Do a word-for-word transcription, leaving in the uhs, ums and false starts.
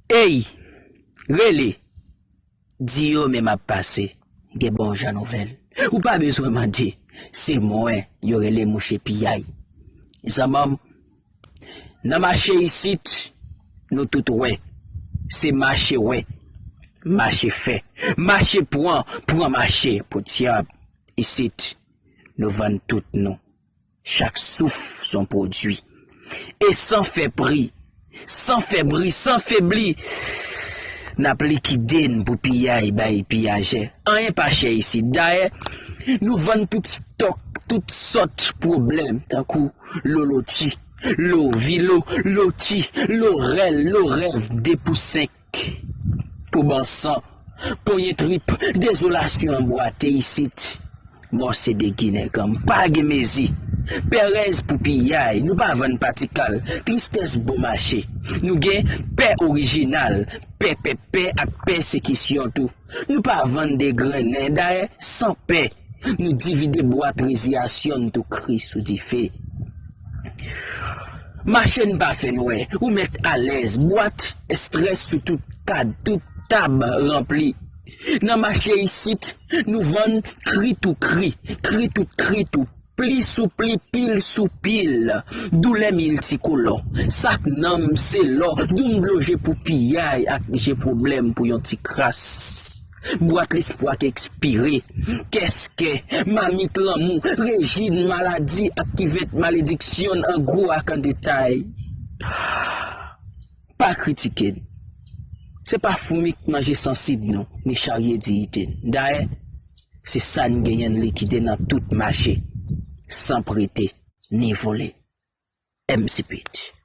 Ey, rele, di yo men m ap pase, gen bon jan nouvèl. Ou pa bezwen mande, se mwen yo rele mouche piyay. Zanmanm, nan mache isit, nou tout wè, se mache wè, mache fè, mache pran, pran mache, podyab, isit, nou vann tout nou. Chak souf s on pwodui. E san fè pri, san fè bri, san febli, n ap likide n pou piyay bay piyajè. Anyen pa chè isit. Dayè, nou vann tout stòk, tout sòt pwoblèm, tankou loloti, lo vilo, loti, lo rèl, lo rèv, de pou senk. Pou bansan, ponyen trip, dezolasyon anbwate isit. Mò se de ginen ganm, pa gen mezi. Pèrèz pou piyay, nou pa vann patikal, tristès bon mache. Nou gen pè orijinal, pè pè pè ak pèsekisyon tou. Nou pa vann degrennen, dayè, san pè. Nou divide bwat reziyasyon n tou kri sou dife. Mache n pa fè nwè, ou mèt alèz, bwat estrès sou tout kad, tout tab ranpli. Nan mache isit, nou vann kri tou kri, kri tout kri tou, pli sou pli, pil sou pil, doulè miltikolò, sak nanm se lò, doum bloje pou piyay ak je pwoblèm pou yon ti kras. Bwat lespwa k ekspire. Kèskè, mamit lanmou, rejin maladi ak kivèt malediksyon n an gwo ak an detay. Pa kritike n. Se pa foumi k manje sansib nou, ni charye diyite n. Dayè, se sa n genyen n likide nan tout mache, san prete, ni vole. M C Pete.